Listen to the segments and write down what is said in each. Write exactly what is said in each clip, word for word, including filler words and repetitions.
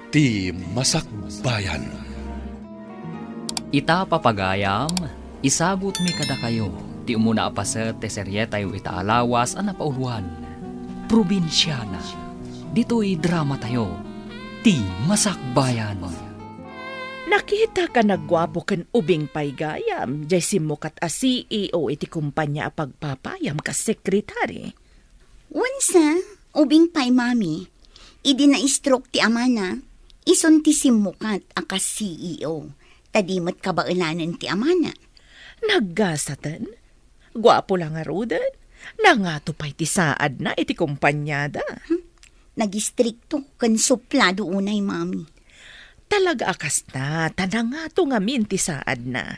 Ti Masakbayan. Ita, papagayam, isagutmi kadakayo ti umuna a paset ti serietayo ita a lawas a napauluan, Probinsiana. Ditoy dramatayo, Ti Masakbayan. Nakitak a nagguapo ken ubing pay gayam, jay simmukat a C E O iti kumpanya a pagpapayam kas sekretari. Wensa, ubing pay, Mami. Idi na-stroke ti amana, isun ti simmukat a kas C E O, ta di met kabaelanen ti amana. Naggasaten? Guapo la ngaruden? Nangato pay ti saadna iti kumpanyada? Hmm? Nagistrikto ken suplado unay, Mami. Talaga a kasta, ta nangato ngamin ti saadna.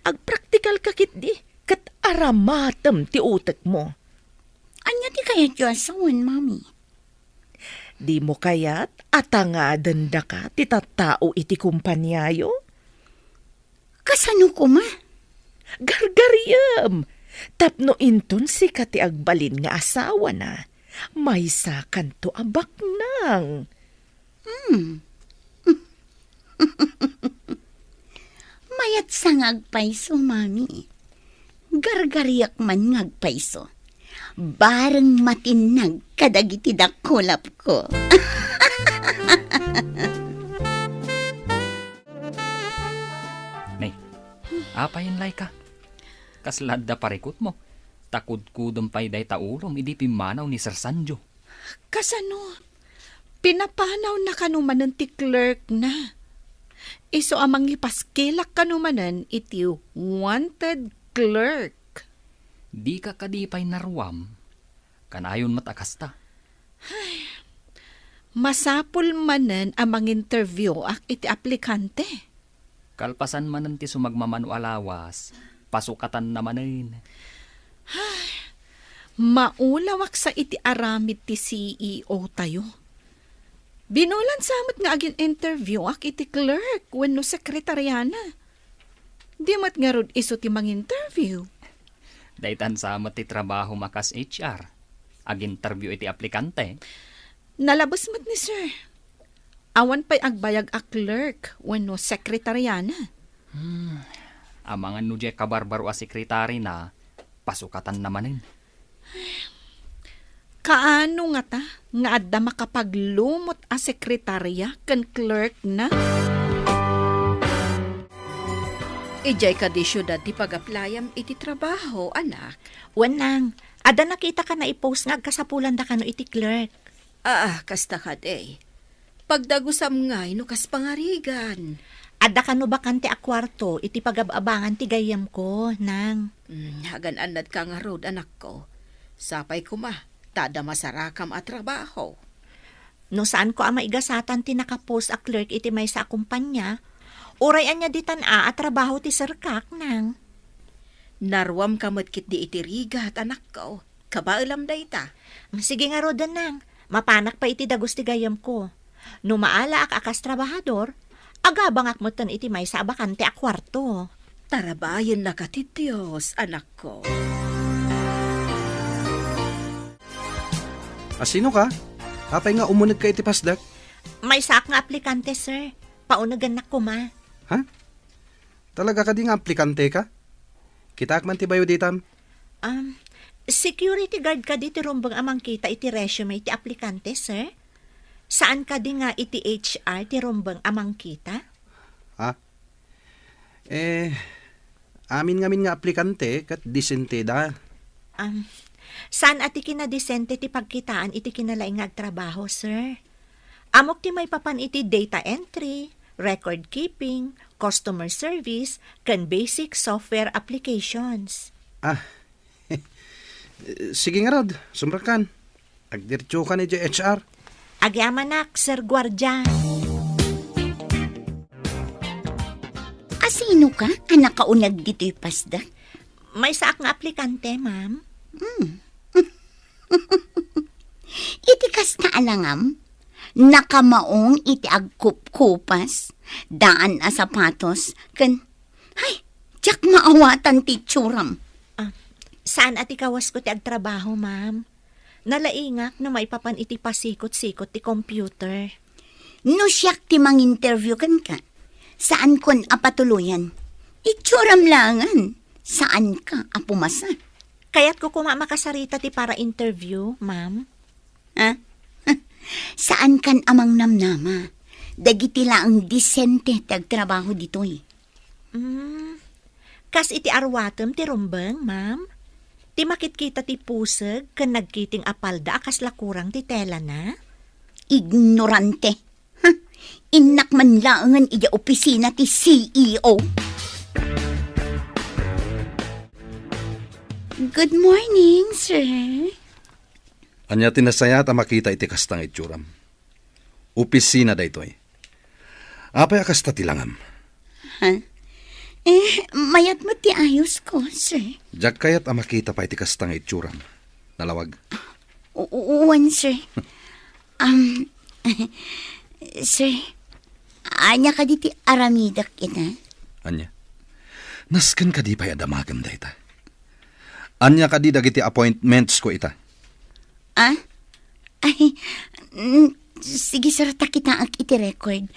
Agpraktikal ka ketdi, ket aramatem ti utekmo. Ania ti kayatyo a sawen, Mami? Dimo kayat a tangaden daka ti tattao iti kumpaniayo? Kasano koma? Gargariem! Tapno inton sika ti agbalin nga asawana, maysakanto a baknang. Hmm. Mayatsa nga agpayso, Mami. Gargariak man nga agpayso. Bareng matinnag kadagiti dakulapko. Nay, apay, Layka? Kasla adda parikutmo, ta kudkudem pay dayta ulom idi pimmanaw ni Sir Sanjo. Kasano? Pinapanawna kano manen ti clerk na. Isu a mangipaskilak kano manen iti wanted clerk. Dika kadi pay naruam? Kanayon met a kasta. Ay, masapul manen a manginterview ak iti aplikante. Kalpasan manen ti sumagmamano a lawas, pasukatanna manen. Ay, maulawak sa iti aramid ti C E O tayo. Binulan sa met nga agin-interview ak iti clerk wenno sekretariana. Di met ngarud isu ti manginterview. Daytan sa met ti trabaho makas H R. Aginterview iti aplikante. Nalabes met ni sir. Awan pay agbayag a clerk wenno sekretariana. Hmm. Amangan no diay kabarbaro a sekretari na, pasukatanna manen. Kaano ngata nga adda makapaglumot a sekretaria ken clerk na? Idiay kadi siudad ti pag-applyam iti trabaho, anak? Wen, nang, adda nakitaka nga i-post nga agkasapulan da kano iti clerk. Ah, kasta kadi. Pagdagusam ngay no kas pangarigan. Adda kano bakante a kuarto iti pagab-abangan ti gayyemko, nang? Hmm, agan-annadka ngarud, anakko. Sapay koma, ta adda masarakam a trabaho. No saanko a maigasatan ti nakapost a clerk iti maysa a kumpanya, uray ania ditan a, a trabaho ti serkak, nang? Naruamka met ketdi iti rigat, anakko. Kabaelam dayta. Sige ngaruden, nang. Mapanak pay iti dagus ti gayyemko. No maalaak a kas trabahador, agabangak metten iti maysa a bakante a kuarto. Tarabayennaka ti Dios, anakko. A, sinoka? Apay nga umunegka iti pasdek? Maysaak nga aplikante, sir. Paunegennak koma. Ha? Talaga kadi nga aplikante ka? Kitaak man ti bayo ditam. Um, security guard kadi ti rumbeng a mangkita iti resume ti aplikante, sir? Saan kadi nga iti H R ti rumbeng a mangkita? Ha? Eh, amin ngamin nga aplikante ket disenteda. Um, saan a ti kinadisente ti pagkitaan iti kinalaing nga agtrabaho, sir? Ammok ti maipapan iti data entry, record keeping, customer service, ken basic software applications. Ah, sige ngarud, sumrekkan. Agdiretsokan idiay H R. Agyamanak, Sir Guardia. Asino ka a nakauneg ditoy pasdek? Maysaak nga aplikante, ma'am. Hmm. Iti kasta a langam, nakamaong iti agkupkupas, daan a sapatos, ken, hay, diak maawatan ti itsuram. Ah, saan a ti kawasko ti agtrabaho, ma'am. Nalaingak no maipapan iti pasikot-sikot ti computer. No siak ti manginterview kenka, saankon a patuloyan. Itsuram laengen, saanka a pumasa. Kayatko koma a makasarita ti para-interview, ma'am. Ha? Saankan a mangnamnama. Dagiti laeng disente ti agtrabaho ditoy. Mm. Kas iti arwatem ti rumbeng, ma'am? Ti makitkita ti puseg ken nagkiting a palda a kasla kurang ti telana? Ignorante. Huh. Innak man laengen idiay opisina ti C E O. Good morning, sir. Ania ti nasayaat a makita iti kasta nga itsuram? Opisina daytoy. Apay a kasta ti langam? Ha? Eh, mayat met ti ayosko, sir. Diak kayat a makita pay ti kasta nga itsuram. Nalawag. U-, u-, uwan, sir. Um, sir, ania kadi ti aramidek ita? Ania? Nasken kadi pay a damagem dayta? Ania kadi dagiti appointments ko ita? Ah? Ay, mm, sige, sir, ta kitaek iti record.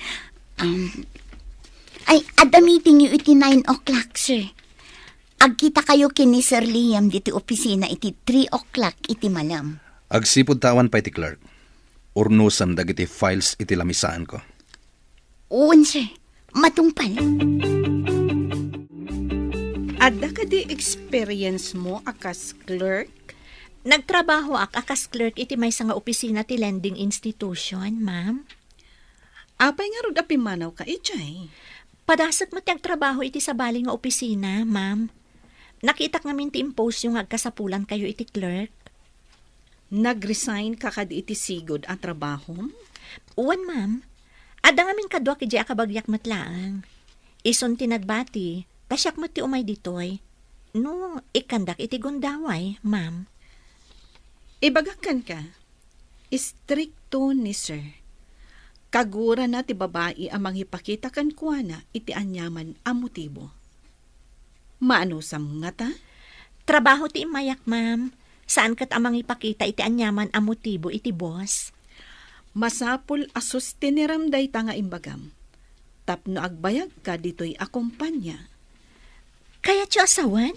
Um, ay, adda meeting yo iti nine o'clock, sir. Agkita kayo ken ni Sir Liam diti opisina iti three o'clock iti malem. Agsipud ta awan pay ti clerk. Urnosem dagiti files iti lamisaanko. Wen, sir. Matungpal. Adda kadi experience mo a kas clerk? Nagtrabahoak a kas clerk iti maysa nga opisina ti lending institution, ma'am. Apay ngarud a pimmanawka idiay? Padasek met ti agtrabaho iti sabali nga opisina, ma'am. Nakitak ngamin ti impostyo nga agkasapulankayo iti clerk. Nag-resign ka kadi iti sigud a trabahom? Wen, ma'am. Adda ngamin kaduak idiay a kabagiak met laeng. Isun ti nagbati, ta siak met ti umay ditoy. No, ikkandak iti gundaway, ma'am. Ibagak kenka, istrikto ni sir. Kagurana ti babai a mangipakita kenkuana iti aniaman a motibo. Maanusam ngata? Trabaho ti immayak, ma'am. Saan ket a mangipakita iti aniaman a motibo iti boss. Masapul a sustinerem dayta nga imbagam tapno agbayagka ditoy a kompania. Kayatyo a sawen?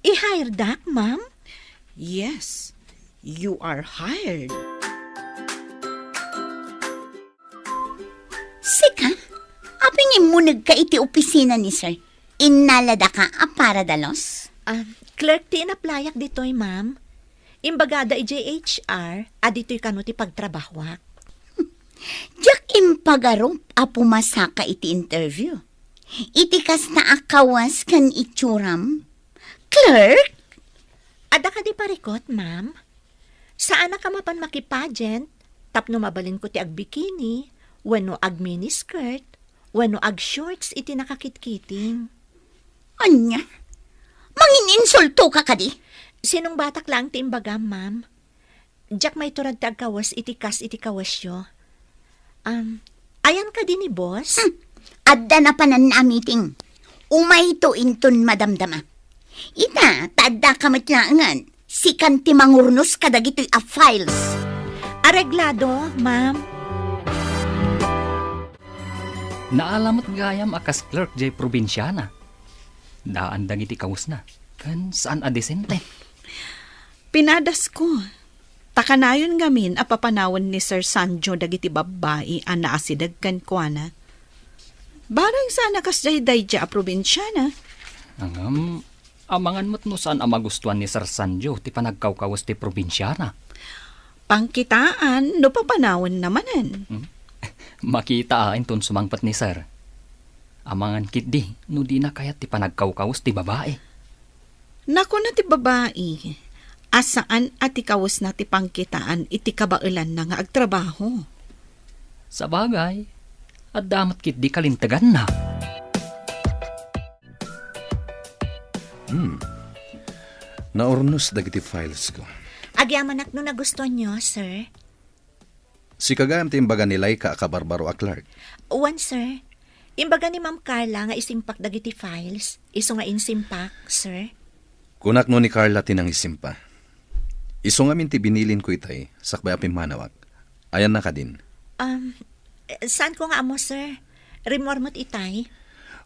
I-hiredak, ma'am? Yes, you are hired. Sika? Apay nga immunegka iti opisina ni sir? Innaladaka a para dalos? Ah, clerk ti inaplayak ditoy, ma'am. Imbagada idiay H R a ditoy kano ti pagtrabahoak. Diak impagarup a pumasaka iti interview. Iti kasta a kawes ken itsuram, clerk? Adda kadi parikut, ma'am? Saanak a mapan makipageant tapno mabalinko ti agbikini, wenno agminiskirt, wenno agshorts iti nakakitkiting. Ania? Mangininsultoka kadi? Sinungbatak laeng ti imbagam, ma'am. Diak maiturag ti agkawes iti kas iti kawesyo. Um, ayan kadi ni boss? Hmm. Adda napanan a meeting. Umayto inton madamdama. Ita, ta addaka met laengen. Sikan ti mangurnos kadagitoy a files. Areglado, ma'am. Naala met gayam a kas clerk jay probinsiana. Daan dagiti kawesna, ken saan a disente. Pinadasko. Ta kanayon ngamin a papanawen ni Sir Sanjo dagiti babbai a naasideg kenkuana. Barang saan a kasdiay daydiay a probinsiana. Ngem, amangan met no saan a magustuan ni Sir Sanjo ti panagkawkawes ti probinsiana. Pangkitaan no papanawenna manen. Hmm? Makita a inton sumangpet ni Sir. Amangan ketdi no dina kayat ti panagkawkawes ti babai. Nakuna ti babai a saan a ti kawesna ti pangkitaan iti kabaelanna nga agtrabaho. Sabagay, adda met ketdi kalinteganna. Hmm. Naurnos dagiti files ko. Agyamanak no nagustuanyo, sir. Sika gayam ti imbaga ni Laika a kabarbaro a clerk? Wen, sir. Imbaga ni Ma'am Carla nga isimpak dagiti files. Isu nga insimpak, sir. Kunak no ni Carla ti nangisimpa. Isu ngamin ti binilinko itay, sakbay a pimmanawak. Ayanna kadin? Um, Saanko nga ammo, sir. Rimmuar met itay.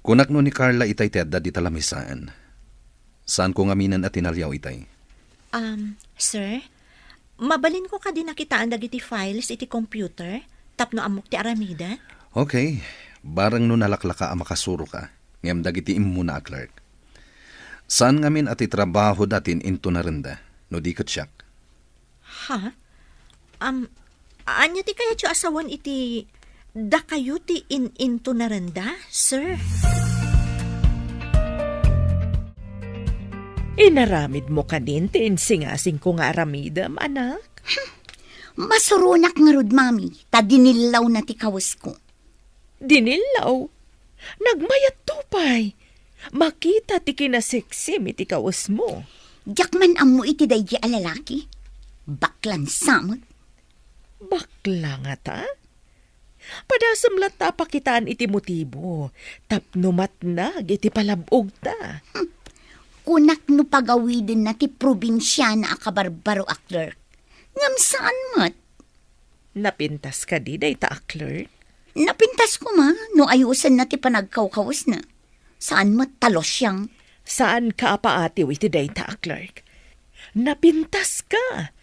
Kunak no ni Carla itay ti adda dita lamisaan. Saanko ngaminen a tinaliaw itay. Um, sir, mabalinko kadi nakitaan dagiti files iti computer tapno ammok ti aramidek? Okay, bareng no nalaklaka a makasuroka, ngem dagiti immuna a clerk. Saan ngamin a ti trabahoda ti in-intunarenda, no di ket siak? Ha? Am, ania ti kayatyo a sawen iti dakayo ti in-intunarenda, sir? Inaramidmo kadin ti insingasingko nga aramidem, anak? Masuronak ngarud, Mami, ta dinillawna ti kawesko. Dinillaw? Nagmayatto pay. Makita ti kinaseksim iti kawesmo. Diak man ammo iti daydi a lalaki. Baklan sa met. Bakla ngata? Padasem latta a pakitaan iti motibo tapno matnag iti palab-ogta. Hmm. Kunak no pagawidenna ti probinsiana a kabarbaro a clerk. Ngem saan met. Napintas kadi dayta a clerk? Napintas koma no ayosenna ti panagkawkawesna. Saan met ta losiang. Saanka a paatiw iti dayta a clerk. Napintaska.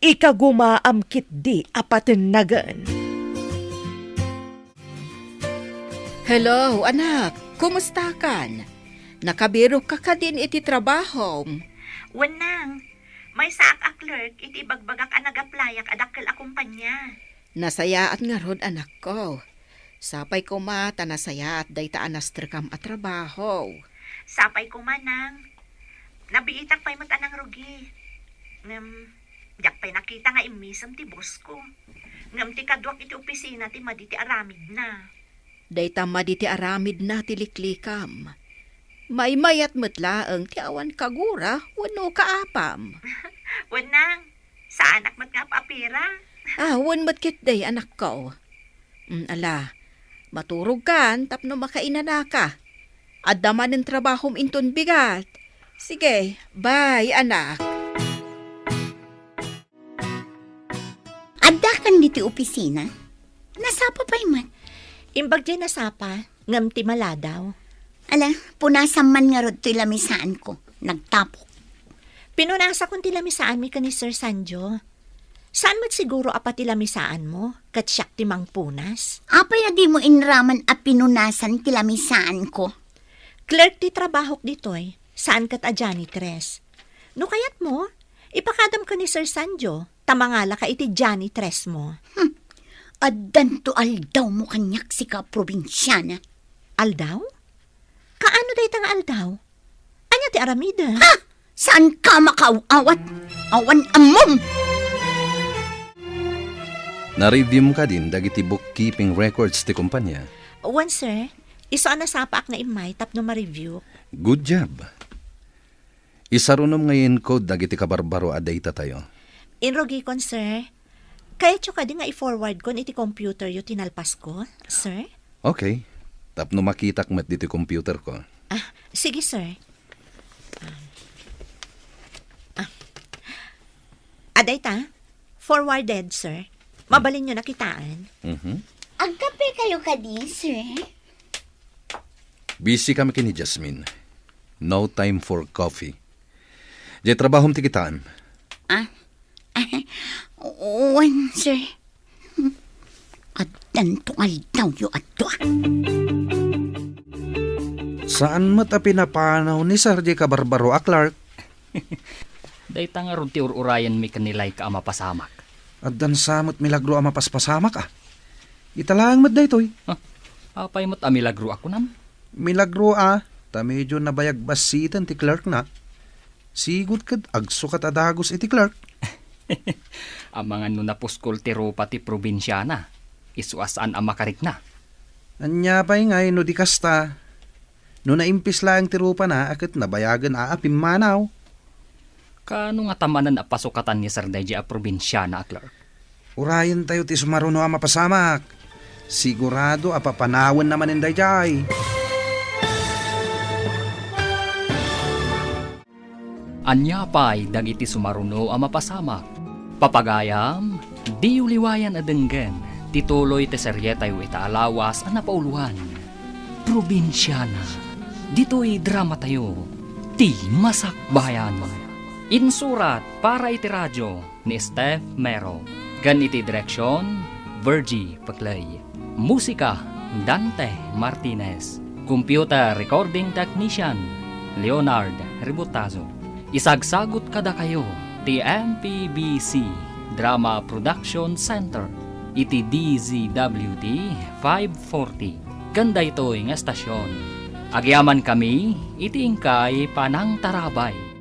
Ikagumaam ketdi a patennagen. Hello, anak. Kumustakan? Nakabirokka kadin iti trabahom? Wen, nang. Maysaak a clerk iti ibagbagak a nag-applyak a dakkel a kompania. Nasayaat ngarud, anakko. Sapay koma ta nasayaat dayta a nastrekam a trabaho. Sapay koma, nang. Nabiitak pay met a nangrugi. Ngem, diak pay nakita nga immisem ti bossko. Ngem ti kaduak iti opisina ti madi ti aramidna. Dayta madi ti aramidna ti liklikam. Maymayat met laeng ti awan kagura wenno kaapam. Wen, nang, saanak met nga ap-apira. Ah, wen met ketdi, anakko. Mm, ala, maturogkan tapno makainanaka. Adda manen trabahom inton bigat. Sige, bye, anak. Addakan ditoy opisina? Nasapa pay met? Imbag diay nasapa, ngem ti maladaw. Ala, punasam man ngarud toy lamisaanko. Nagtapok. Pinunasakon ti lamisaanmi ken ni Sir Sanjo. Saan met siguro a pati lamisaanmo, ket siak ti mangpunas? Apay a dimo inraman a pinunasan ti lamisaanko? Clerk ti trabahok ditoy, saan ket a janitress. No kayatmo, ipakadam ken ni Sir Sanjo, ta mangalaka iti janitresmo. Hmm. Addanto aldawmo kaniak, sika a probinsiana. Aldaw? Kaano dayta nga aldaw? Ania ti aramidem? Ha? Saanka makaaw-awat? Awan ammom! Na-review mo kadin dagiti bookkeeping records ti kompania? Wen, sir. Isu a nasapaak nga immay tapno ma-review. Good job. Isarunom nga i-encode dagiti kabarbaro a data tayo. Inrugikon, sir. Kayatyo kadi nga i-forwardkon iti computeryo ti nalpasko, sir? Okay. Tapno makitak met ditoy computerko. Ah, sige, sir. Ah. Ah. Adayta, forwarded, sir. Mabalinyo nakitaan. Mhm. Agkape kayo kadi, sir? Busy kami ken ni Jasmine. No time for coffee. Diay trabahom ti kitaem. Ah? Wen, sir. Addanto aldawyo a dua. Saan met a pinapanaw ni Sir diay kabarbaro a clerk? Dayta ngarud ti ur-urayenmi ken ni Laika a mapasamak. Addan sa met milagro a mapaspasamak, a. Ita laeng met daytoy. Ah, apay met a milagro a kunam? Milagro, a, ta medyo nabayag bassiten ti clerkna. Sigud ket agsukat a dagus iti clerk. Amangan no napuskol ti rupa ti probinsiana, isu a saan a makarikna. Ania pay ngay no di kasta? No naimpis laeng ti rupana a ket nabayagen a, a pimmanaw. Kaano ngata manen a pasukatan ni Sir daydiay a probinsiana a clerk? Urayentayo ti sumaruno a mapasamak. Sigurado a papanawenna manen daydiay. Ania pay dagiti sumaruno a mapasamak? Papagayam, diyo liwayan a denggen. Ti tuloy ti serietayo ita a lawas a napauloan, Probinsiana. Ditoy dramatayo, Ti Masakbayan. Insurat para iti radio ni Steph Mero, ken iti direksion, Virgie Peclay. Musika, Dante Martinez. Computer recording technician, Leonard Ributazo. Isagsagut kadakayo ti M P B C Drama Production Center iti D Z W T five forty. Ken daytoy nga estasion, agyamankami iti inkay panangtarabay.